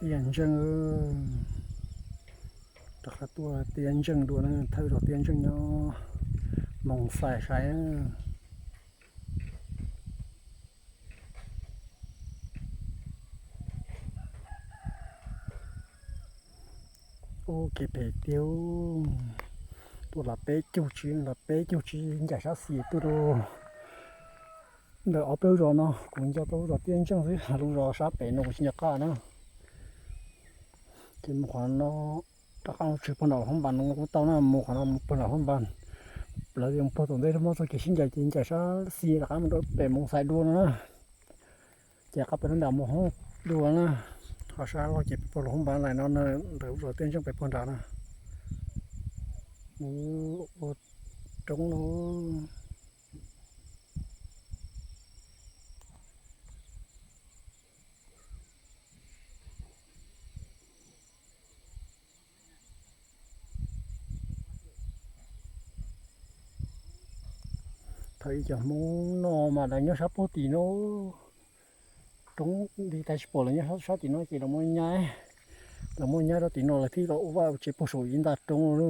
Tiên Djeng ơi, ta khá tua Tiên Djeng đùa nè, thử đỏ Tiên Djeng nho, mong sai sai nè. Ô, kê pê tiêu. Tua là pê chục chỉ, là pê chục chỉ, nhảy sát xì tua đô. Đợt ở peu rồi nó, cũng cho tôi rồi Tiên Djeng xíu, lũ rồi sát pê nó cũng xin nhắc cả nè. Kê một khoản nó ຕາຂ້າງຊື່ເພິ່ນເອົາຫ້ອງບານ ນ້ອງກໍເຕົ້ານະ ໝູ່ຂອງເຮົາເພິ່ນເອົາຫ້ອງບານ ແລ້ວຍັງພໍຕົງໄດ້ ມາສະກິດຊິນໃຫຍ່ ຈິງໃຫຍ່ຊະຊີລະຄະ ມັນໂດດແປດໂມງສາຍດ່ວນນະ ແຈກກັບໄປນັ້ນດາວໂມງຮອດດ່ວນນະ ເຮົາຊາເຮົາເກັບປອນຫ້ອງບານຫຼາຍເນາະ ເດີ ເດີ ເຕີນຈັ່ງໄປປອນດາວນະ ໂອ້ ໂອ້ ຕົງໂລ. ເທົ່າອີກຈັກໂມງນໍ ມາໄດ້ຍາມເຊົ້າໂພຕີໂນ ຕົງດີຕາຍສະໂປລະຍາມເຊົ້າຕີໂນ ເກລະໂມຍາຍ ລະໂມຍາຍລະຕີໂນ ລະທີ່ລະໂອວາເຈໂປໂສອິນຕາຕົງໂນ.